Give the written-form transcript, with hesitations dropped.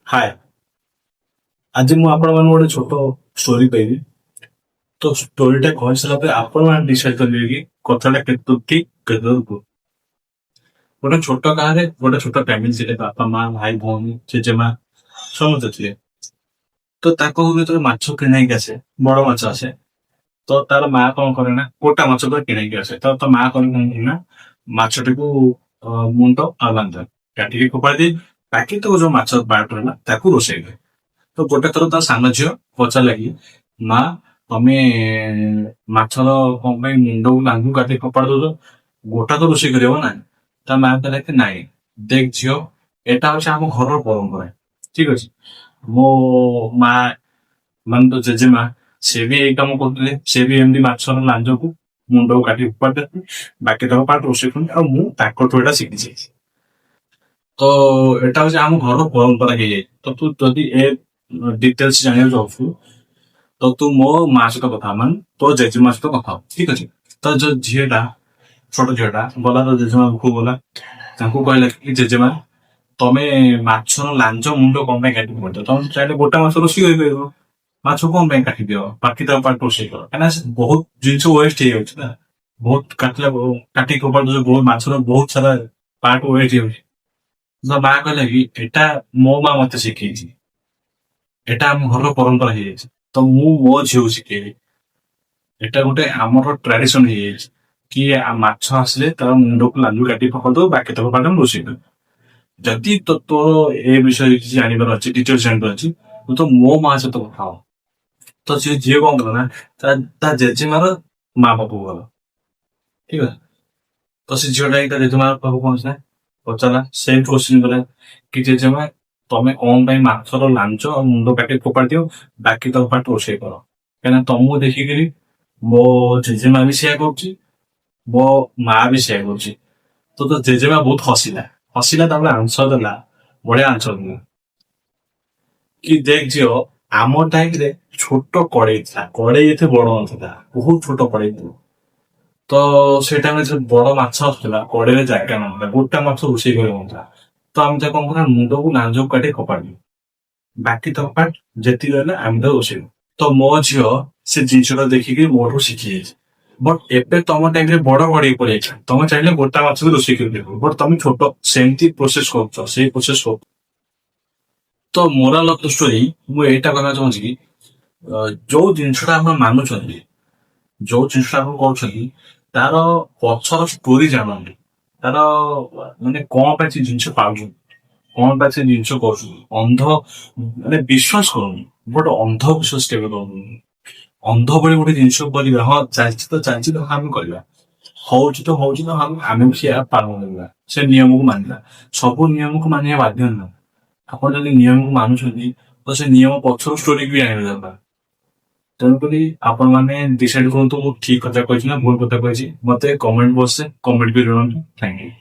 ହାଏ, ଆଜି ମୁଁ ଆପଣମାନଙ୍କୁ ଗୋଟେ ଛୋଟ ଷ୍ଟୋରି କହିବି। ତ ଷ୍ଟୋରିଟା କହିସାରିଲା ପରେ ଆପଣମାନେ ଡିସାଇଡ୍ କରିବେ କି କଥାଟା କେତେ ଦୂର ଠିକ, କେତେ ଦୂର ଭୁଲ। ଗୋଟେ ଛୋଟ ଗାଁରେ ଗୋଟେ ଛୋଟ ଫ୍ୟାମିଲି ଥିଲେ। ବାପା, ମା, ଭାଇ, ଭଉଣୀ, ଜେଜେମା ସମସ୍ତେ ଥିଲେ। ତ ତାଙ୍କ ଘରୁ ଯେତେବେଳେ ମାଛ କିଣା ହେଇକି ଆସେ, ବଡ ମାଛ ଆସେ, ତ ତାର ମା କଣ କରେ ନା, ଗୋଟା ମାଛ ତ କିଣା ହେଇକି ଆସେ, ତ ତା ମା କରେ କଣ ନା ମାଛଟିକୁ ମୁଣ୍ଡ ଆଉ ଲାଞ୍ଜ କାଟିକି ଫୋପାଡ଼ି ଦିଏ। ବାକି ତ ଯୋଉ ମାଛ ପାର୍ଟ ରହିଲା, ତାକୁ ରୋଷେଇ କରେ। ତ ଗୋଟେ ଥର ତା ସାନ ଝିଅ ପଚାରିଲା କି, ମା, ତମେ ମାଛର କଣ ପାଇଁ ମୁଣ୍ଡକୁ ଲାଞ୍ଜକୁ କାଟି ଫୋପାଡ଼ି ଦଉଛ? ଗୋଟା ତ ରୋଷେଇ କରିହବ ନା? ତା ମା କହିଲା କି, ନାଇଁ, ଦେଖ ଝିଅ, ଏଟା ହଉଛି ଆମ ଘରର ପରମ୍ପରା, ଠିକ ଅଛି? ମୋ ମା, ମାନେ ତ ଜେଜେମା, ସେ ବି ଏଇ କାମ କରୁଥିଲେ। ସେ ବି ଏମିତି ମାଛର ଲାଞ୍ଜକୁ ମୁଣ୍ଡକୁ କାଟି ଫୋପାଡ଼ି ଦିଅନ୍ତି, ବାକି ତକ ପାର୍ଟ ରୋଷେଇ କରନ୍ତି। ଆଉ ମୁଁ ତାଙ୍କଠୁ ଏଇଟା ଶିଖିଛି। ତ ଏଟା ହଉଛି ଆମ ଘରର ପରମ୍ପରା ହେଇଯାଇଛି। ତ ତୁ ଯଦି ଏ ଡିଟେଲ୍ସ ଜାଣିବାକୁ ଚାହୁଁଛୁ, ତ ତୁ ମୋ ମା ସହିତ କଥା ହବ, ମାନେ ତୋ ଜେଜେମା ସହିତ କଥା ହବ, ଠିକ ଅଛି? ତ ଯୋଉ ଝିଅଟା, ଛୋଟ ଝିଅଟା ଗଲା, ତ ଜେଜେମା ପାଖକୁ ଗଲା। ତାଙ୍କୁ କହିଲା କି, ଜେଜେମା, ତମେ ମାଛର ଲାଞ୍ଜ ମୁଣ୍ଡ କଣ ପାଇଁ କାଟି ପଡିବ? ତମେ ଚାହିଁଲେ ଗୋଟା ମାଛ ରୋଷେଇ କରିପାରିବ। ମାଛ କଣ ପାଇଁ କାଟିଦିଅ? ବାକି ତା ପାର୍ଟ ରୋଷେଇ କର। କାହିଁକିନା ସେ ବହୁତ ଜିନିଷ ୱେଷ୍ଟ ହେଇଯାଉଛି ନା, ବହୁତ କାଟିଲା, କାଟିକି ଫୋପାଡ଼ି ଦଉଛ, ବହୁତ ମାଛର ବହୁତ ସାରା ପାର୍ଟ ୱେଷ୍ଟ ହେଇଯାଉଛି। ତ ମା କହିଲା କି, ଏଟା ମୋ ମା ମତେ ଶିଖେଇଛି, ଏଟା ଆମ ଘରର ପରମ୍ପରା ହେଇଯାଇଛି, ତ ମୁଁ ମୋ ଝିଅକୁ ଶିଖେଇବି। ଏଟା ଗୋଟେ ଆମର ଟ୍ରାଡିସନ ହେଇଯାଇଛି କି ମାଛ ଆସିଲେ ତାର ମୁଣ୍ଡକୁ ଲାଞ୍ଜକୁ କାଟି ଫୋପାଡ଼ି ଦବୁ, ବାକି ତକ ପାର୍ଟ ଆମେ ରୋଷେଇ କରିବୁ। ଯଦି ତୋର ଏ ବିଷୟରେ କିଛି ଜାଣିବାର ଅଛି, ଡିଟେଲ୍ସ ଜାଣିବାର ଅଛି, ତୁ ତ ମୋ ମା ସହିତ କଥା ହବ। ତ ସେ ଝିଅ କଣ କଲା ନା, ତା ଜେଜେମାର ମା ପାଖକୁ ଗଲା, ଠିକ ଅଛି? ତ ସେ ଝିଅଟା ଯାଇକି ତା ଜେଜେମା ପାଖକୁ ପହଞ୍ଚିଲା। ପଚାରିଲା, ସେମ୍ କ୍ୱେଶ୍ଚିନ୍ କଲା କି, ଜେଜେମା, ତମେ କଣ ପାଇଁ ମାଛର ଲାଞ୍ଜ ଆଉ ମୁଣ୍ଡ କାଟି ଫୋପାଡ଼ି ଦିଅ, ବାକି ତକ ପାର୍ଟ ରୋଷେଇ କର? କାହିଁକିନା ତମକୁ ଦେଖିକିରି ମୋ ଜେଜେମା ବି ସେଇଆ କରୁଛି, ମୋ ମା ବି ସେଇଆ କରୁଛି। ତ ତୋ ଜେଜେମା ବହୁତ ହସିଲା, ହସିଲା। ତାପରେ ଆନ୍ସର ଦେଲା, ବଢିଆ ଆନ୍ସର ଦେଲା କି, ଦେଖ ଝିଅ, ଆମ ଟାଇମରେ ଛୋଟ କଡେଇ ଥିଲା। କଡେଇ ଏତେ ବଡ ନଥିଲା, ବହୁତ ଛୋଟ କଡେଇ ଥିଲା। ତ ସେ ଟାଇମରେ ଯୋଉ ବଡ ମାଛ ଆସୁଥିଲା, କଡେଇରେ ଜାଗା ନଥିଲା, ଗୋଟା ମାଛ ରୋଷେଇ କରି ହଉନଥିଲା। ତ ଆମେ ତାକୁ କଣ କରୁ, ମୁଣ୍ଡକୁ ଲାଞ୍ଜକୁ କାଟି ଫୋପାଡ଼ି, ବାକି ତକ ପାର୍ଟ ଯେତିକି ରହିଲା ଆମେ ତାକୁ ରୋଷେଇ କରୁ। ତ ମୋ ଝିଅ ସେ ଜିନିଷଟା ଦେଖିକି ମୋଠୁ ଶିଖି ଯାଇଛି। ବଟ୍ ଏବେ ତମ ଟାଇମରେ ବଡ କଡେଇ ପଳେଇଛି, ତମେ ଚାହିଁଲେ ଗୋଟା ମାଛ ବି ରୋଷେଇ କରିପାରିବ। ବଟ୍ ତମେ ଛୋଟ ସେମିତି ପ୍ରୋସେସ କରୁଛ, ସେଇ ପ୍ରୋସେସ କରୁଛ। ତ ମୋରାଲ ଅଫ the story ମୁଁ ଏଇଟା କହିବାକୁ ଚାହୁଁଛି କି ଯୋଉ ଜିନିଷଟା ଆପଣ ମାନୁଛନ୍ତି, ଯୋଉ ଜିନିଷଟା ଆପଣ କରୁଛନ୍ତି, ତାର ପଛର ଷ୍ଟୋରି ଜାଣନ୍ତୁ। ତାର ମାନେ କଣ ପାଇଁ ସେ ଜିନିଷ ପାଉଛନ୍ତି, କଣ ପାଇଁ ସେ ଜିନିଷ କରୁଛନ୍ତି। ଅନ୍ଧ ମାନେ ବିଶ୍ୱାସ କରନ୍ତୁ, ବଟ୍ ଅନ୍ଧ ବିଶ୍ୱାସ କେବେ କରନ୍ତୁନି। ଅନ୍ଧ ଭଳି ଗୋଟେ ଜିନିଷ କରିବା, ହଁ, ଚାଲିଛି ତ ଚାଲିଛି, ତ ଆମେ କରିବା, ହଉଛି ତ ହଉଛି, ତ ଆମେ ବି ସେୟା ପାଳନ କରିବା, ସେ ନିୟମକୁ ମାନିବା। ସବୁ ନିୟମକୁ ମାନିବା ବାଧ୍ୟ ନୁହଁ। ଆପଣ ଯଦି ନିୟମକୁ ମାନୁଛନ୍ତି, ତ ସେ ନିୟମ ପଛର ଷ୍ଟୋରିକୁ ବି ଜାଣିବା ଦରକାର। ତେଣୁକରି ଆପଣ ମାନେ ଡିସାଇଡ୍ କରନ୍ତୁ, ମୁଁ ଠିକ କଥା କହିଛି ନା ଭୁଲ କଥା କହିଛି। ମତେ କମେଣ୍ଟ ବକ୍ସରେ କମେଣ୍ଟ କରି ଜଣାନ୍ତୁ। Thank you.